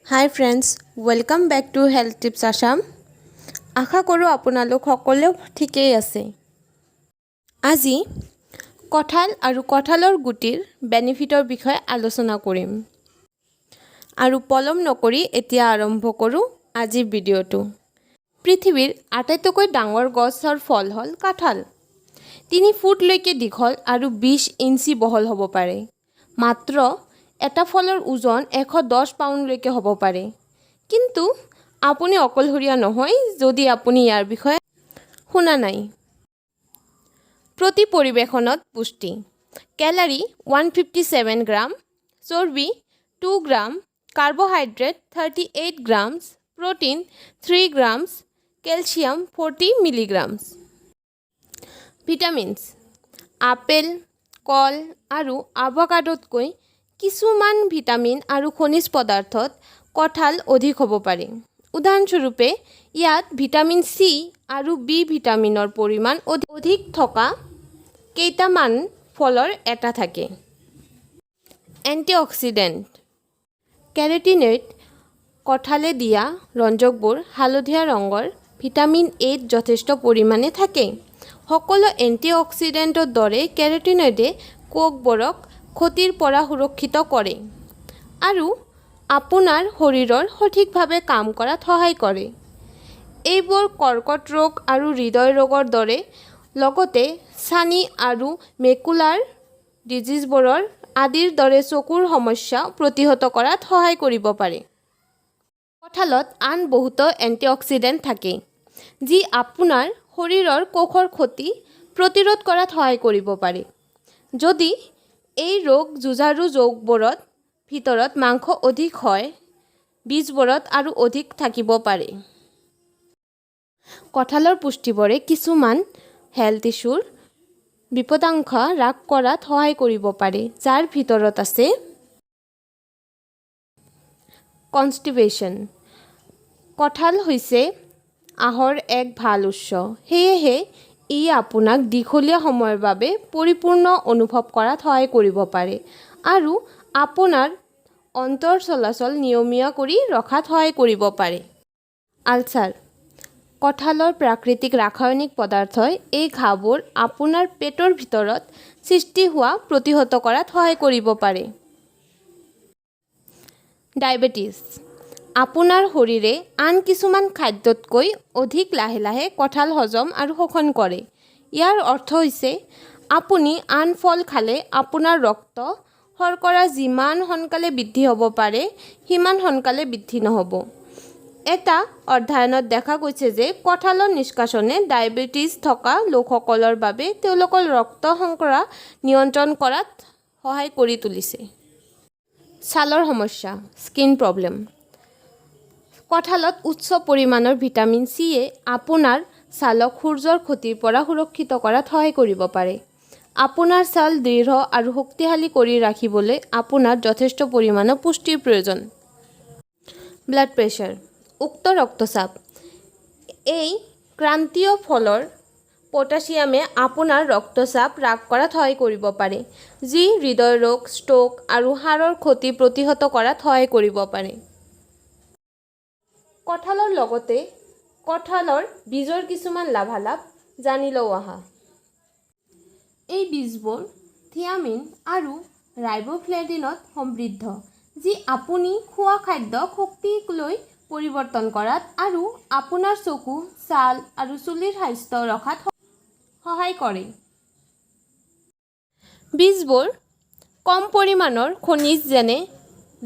Hi friends, welcome back to Health Tips Assam. আশা কৰোঁ আপোনালোক সকলো ঠিকেই আছে। আজি কঁঠাল আৰু কঁঠালৰ গুটিৰ বেনিফিটৰ বিষয়ে আলোচনা কৰিম। আৰু পলম নকৰি এতিয়া আৰম্ভ কৰোঁ আজিৰ ভিডিঅ'টো। পৃথিৱীৰ আটাইতকৈ ডাঙৰ গছৰ ফল হ'ল কাঁঠাল। 3 ফুটলৈকে দীঘল আৰু 20 ইঞ্চি বহল হ'ব পাৰে। মাত্ৰ এটা ফলৰ ওজন 110 পাউণ্ডলৈকে হ'ব পাৰে। কিন্তু আপুনি অকলশৰীয়া নহয় যদি আপুনি ইয়াৰ বিষয়ে শুনা নাই। প্ৰতি পৰিৱেশনত পুষ্টি: কেলৰি 157 গ্ৰাম, চৰ্বি 2 গ্ৰাম, carbohydrate 38 grams, protein 3 grams, calcium 40 milligrams। Vitamins: Apple, কল আৰু আভাকাডোতকৈ কিছুমান ভিটামিন আৰু খনিজ পদাৰ্থত কঁঠাল অধিক হ'ব পাৰে। উদাহৰণস্বৰূপে, ইয়াত ভিটামিন চি আৰু বি ভিটামিনৰ পৰিমাণ অধিক থকা কেইটামান ফলৰ এটা থাকে। এণ্টিঅক্সিডেণ্ট: কেৰটিনইড, কঁঠালে দিয়া ৰঞ্জকবোৰ, হালধীয়া ৰঙৰ ভিটামিন এত যথেষ্ট পৰিমাণে থাকে। সকলো এণ্টিঅক্সিডেণ্টৰ দৰে কেৰটিনইডে কোষবোৰক ক্ষতিৰ পৰা সুৰক্ষিত কৰে আৰু আপোনাৰ শৰীৰৰ সঠিকভাৱে কাম কৰাত সহায় কৰে। এইবোৰ কৰ্কট ৰোগ আৰু হৃদয় ৰোগৰ দৰে লগতে ছানি আৰু মেকুলাৰ ডিজিজবোৰৰ আদিৰ দৰে চকুৰ সমস্যা প্ৰতিহত কৰাত সহায় কৰিব পাৰে। কঁঠালত আন বহুতো এণ্টিঅক্সিডেণ্ট থাকে যি আপোনাৰ শৰীৰৰ কোষৰ ক্ষতি প্ৰতিৰোধ কৰাত সহায় কৰিব পাৰে। যদি এই ৰোগ যুঁজাৰু যৌগবোৰৰ ভিতৰত মাংস অধিক হয়, বীজবোৰত আৰু অধিক থাকিব পাৰে। কঁঠালৰ পুষ্টিবোৰে কিছুমান হেল্থ ইছ্যুৰ বিপদাশংকা হ্ৰাস কৰাত সহায় কৰিব পাৰে, যাৰ ভিতৰত আছে কনষ্টিপেশ্যন। কঁঠাল হৈছে আঁহৰ এক ভাল উৎস, সেয়েহে ই আপোনাক দীঘলীয়া সময়ৰ বাবে পৰিপূৰ্ণ অনুভৱ কৰাত সহায় কৰিব পাৰে আৰু আপোনাৰ অন্ত্ৰৰ চলাচল নিয়মীয়া কৰি ৰখাত সহায় কৰিব পাৰে। আলচাৰ: কঁঠালৰ প্ৰাকৃতিক ৰাসায়নিক পদাৰ্থই এই ঘাঁবোৰ আপোনাৰ পেটৰ ভিতৰত সৃষ্টি হোৱা প্ৰতিহত কৰাত সহায় কৰিব পাৰে। ডায়েবেটিছ: আপোনাৰ শৰীৰে আন কিছুমান খাদ্যতকৈ অধিক লাহে লাহে কঁঠাল হজম আৰু শোষণ কৰে। ইয়াৰ অৰ্থ হৈছে আপুনি আন ফল খালে আপোনাৰ ৰক্ত শৰ্কৰা যিমান সোনকালে বৃদ্ধি হ'ব পাৰে সিমান সোনকালে বৃদ্ধি নহ'ব। এটা অধ্যয়নত দেখা গৈছে যে কঁঠালৰ নিষ্কাশনে ডায়েবেটিছ থকা লোকসকলৰ বাবে তেওঁলোকৰ ৰক্ত শৰ্কৰা নিয়ন্ত্ৰণ কৰাত সহায় কৰি তুলিছে। ছালৰ সমস্যা, স্কিন প্ৰব্লেম: কঁঠালত উচ্চ পৰিমাণৰ ভিটামিন চিয়ে আপোনাৰ ছালক সূৰ্যৰ ক্ষতিৰ পৰা সুৰক্ষিত কৰাত সহায় কৰিব পাৰে। আপোনাৰ ছাল দৃঢ় আৰু শক্তিশালী কৰি ৰাখিবলৈ আপোনাক যথেষ্ট পৰিমাণৰ পুষ্টিৰ প্ৰয়োজন। ব্লাড প্ৰেছাৰ, উচ্চ ৰক্তচাপ: এই ক্ৰান্তীয় ফলৰ পটাছিয়ামে আপোনাৰ ৰক্তচাপ হ্ৰাস কৰাত সহায় কৰিব পাৰে, যি হৃদৰোগ, ষ্ট্ৰোক আৰু হাড়ৰ ক্ষতি প্ৰতিহত কৰাত সহায় কৰিব পাৰে। কঁঠালৰ লগতে কঁঠালৰ বীজৰ কিছুমান লাভালাভ জানি লওঁ আহা। এই বীজবোৰ থিয়ামিন আৰু ৰাইবোফ্লেভিনত সমৃদ্ধ, যি আপুনি খোৱা খাদ্যক শক্তিলৈ পৰিৱৰ্তন কৰাত আৰু আপোনাৰ চকু, ছাল আৰু চুলিৰ স্বাস্থ্য ৰখাত সহায় কৰে। বীজবোৰ কম পৰিমাণৰ খনিজ যেনে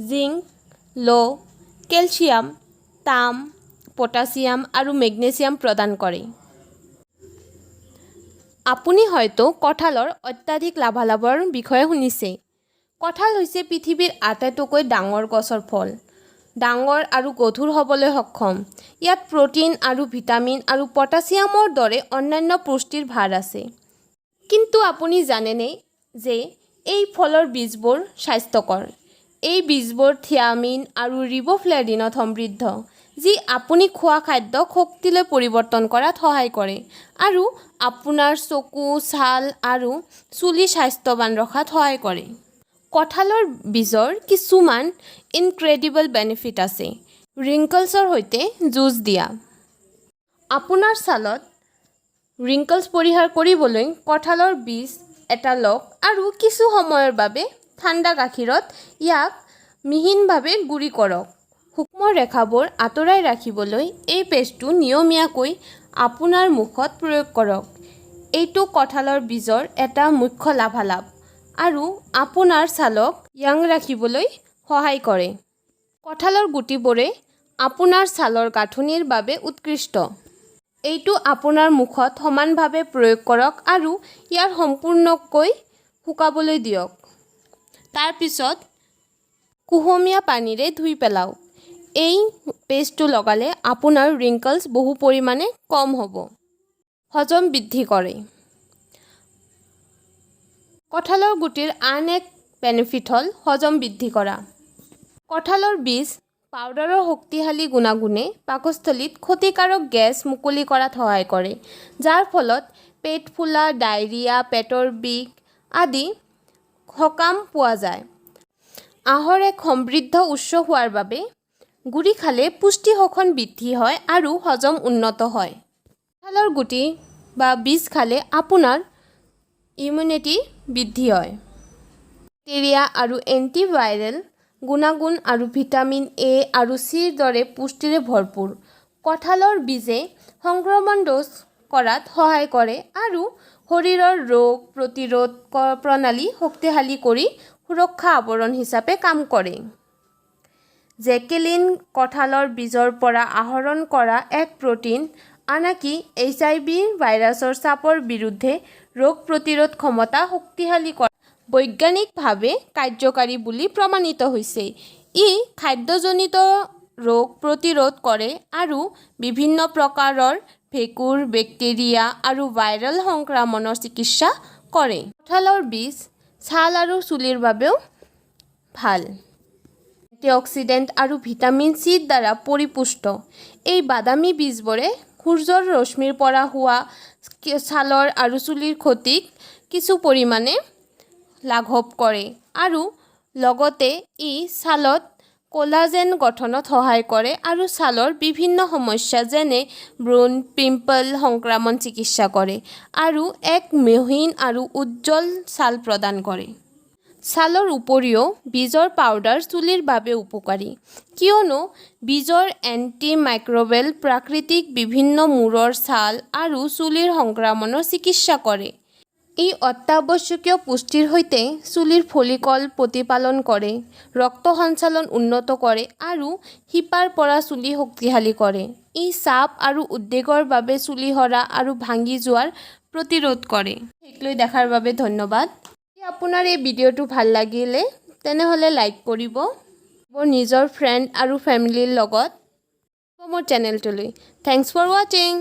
জিংক, লো, কেলচিয়াম, তাম, পটাছিয়াম আৰু মেগনেছিয়াম প্ৰদান কৰে। আপুনি হয়তো কঁঠালৰ অত্যাধিক লাভালাভৰ বিষয়ে শুনিছে। কঁঠাল হৈছে পৃথিৱীৰ আটাইতকৈ ডাঙৰ গছৰ ফল। ডাঙৰ আৰু গধুৰ হ'বলৈ সক্ষম। ইয়াত প্ৰ'টিন আৰু ভিটামিন আৰু পটাছিয়ামৰ দৰে অন্যান্য পুষ্টিৰ ভাৰ আছে। কিন্তু আপুনি জানেনে যে এই ফলৰ বীজবোৰ স্বাস্থ্যকৰ? এই বীজবোৰ থিয়ামিন আৰু ৰিবোফ্লেভিনত সমৃদ্ধ, যি আপুনি খোৱা খাদ্যক শক্তিলৈ পৰিৱৰ্তন কৰাত সহায় কৰে আৰু আপোনাৰ চকু, ছাল আৰু চুলি স্বাস্থ্যৱান ৰখাত সহায় কৰে। কঁঠালৰ বীজৰ কিছুমান ইনক্ৰেডিবল বেনিফিট আছে। ৰিংকলছৰ সৈতে যুঁজ দিয়া। আপোনাৰ ছালত ৰিংকলছ পৰিহাৰ কৰিবলৈ কঁঠালৰ বীজ এটা লওক আৰু কিছু সময়ৰ বাবে ঠাণ্ডা গাখীৰত ইয়াক মিহিনভাৱে গুড়ি কৰক। সূক্ষ্ম ৰেখাবোৰ আঁতৰাই ৰাখিবলৈ এই পেষ্টটো নিয়মীয়াকৈ আপোনাৰ মুখত প্ৰয়োগ কৰক। এইটো কঁঠালৰ বীজৰ এটা মুখ্য লাভালাভ আৰু আপোনাৰ ছালক য়াং ৰাখিবলৈ সহায় কৰে। কঁঠালৰ গুটিবোৰে আপোনাৰ ছালৰ গাঁথনিৰ বাবে উৎকৃষ্ট। এইটো আপোনাৰ মুখত সমানভাৱে প্ৰয়োগ কৰক আৰু ইয়াক সম্পূৰ্ণকৈ শুকাবলৈ দিয়ক। তাৰ পিছত কুহুমীয়া পানীৰে ধুই পেলাওক। এই পেষ্টটো লগালে আপোনাৰ ৰিংকলছ বহু পৰিমাণে কম হ'ব। হজম বৃদ্ধি কৰে। কঁঠালৰ গুটিৰ আন এক বেনিফিট হ'ল হজম বৃদ্ধি কৰা। কঁঠালৰ বীজ পাউডাৰৰ শক্তিশালী গুণাগুণে পাকস্থলীত ক্ষতিকাৰক গেছ মুকলি কৰাত সহায় কৰে, যাৰ ফলত পেট ফুলা, ডায়েৰিয়া, পেটৰ বিষ আদি সকাহ পোৱা যায়। আঁহৰ এক সমৃদ্ধ উৎস হোৱাৰ বাবে গুড়ি খালে পুষ্টি শোষণ বৃদ্ধি হয় আৰু হজম উন্নত হয়। কঁঠালৰ গুটি বা বীজ খালে আপোনাৰ ইমিউনিটি বৃদ্ধি হয়। বেক্টেৰিয়া আৰু এণ্টিভাইৰেল গুণাগুণ আৰু ভিটামিন এ আৰু চিৰ দৰে পুষ্টিৰে ভৰপূৰ কঁঠালৰ বীজে সংক্ৰমণ ৰোধ কৰাত সহায় কৰে আৰু শৰীৰৰ ৰোগ প্ৰতিৰোধ প্ৰণালী শক্তিশালী কৰি সুৰক্ষা আৱৰণ হিচাপে কাম কৰে। জেকেলিন কঁঠালৰ বীজৰ পৰা আহৰণ কৰা এক প্ৰ'টিন, আনকি এইচআইভি ভাইৰাছৰ চাপৰ বিৰুদ্ধে ৰোগ প্ৰতিৰোধ ক্ষমতা শক্তিশালী কৰা বৈজ্ঞানিকভাৱে কাৰ্যকৰী বুলি প্ৰমাণিত হৈছে। ই খাদ্যজনিত ৰোগ প্ৰতিৰোধ কৰে আৰু বিভিন্ন প্ৰকাৰৰ ভেঁকুৰ, বেক্টেৰিয়া আৰু ভাইৰেল সংক্ৰমণৰ চিকিৎসা কৰে। কঁঠালৰ বীজ ছাল আৰু চুলিৰ বাবেও ভাল। এণ্টিঅক্সিডেণ্ট আৰু ভিটামিন চিৰ দ্বাৰা পৰিপুষ্ট এই বাদামী বীজবোৰে সূৰ্যৰ ৰশ্মিৰ পৰা হোৱা ছালৰ আৰু চুলিৰ ক্ষতিক কিছু পৰিমাণে লাঘৱ কৰে আৰু লগতে ই ছালত কলাজেন গঠনত সহায় কৰে আৰু ছালৰ বিভিন্ন সমস্যা, যেনে ব্ৰণ, পিম্পল, সংক্ৰমণ চিকিৎসা কৰে আৰু এক মসৃণ আৰু উজ্জ্বল ছাল প্ৰদান কৰে। ছালৰ উপৰিও বীজৰ পাউডাৰ চুলিৰ বাবে উপকাৰী, কিয়নো বীজৰ এণ্টি মাইক্ৰ'বেল প্ৰাকৃতিক বিভিন্ন মূৰৰ ছাল আৰু চুলিৰ সংক্ৰমণৰ চিকিৎসা কৰে। ই অত্যাৱশ্যকীয় পুষ্টিৰ সৈতে চুলিৰ ফলিকল প্ৰতিপালন কৰে, ৰক্ত সঞ্চালন উন্নত কৰে আৰু শিপাৰ পৰা চুলি শক্তিশালী কৰে। ই চাপ আৰু উদ্বেগৰ বাবে চুলি সৰা আৰু ভাঙি যোৱাৰ প্ৰতিৰোধ কৰে। শেষলৈ দেখাৰ বাবে ধন্যবাদ। যদি আপোনাৰ এই ভিডিঅ'টো ভাল লাগিলে, তেনেহ'লে লাইক কৰিব নিজৰ ফ্ৰেণ্ড আৰু ফেমিলিৰ লগত মোৰ চেনেলটোলৈ। Thanks for watching.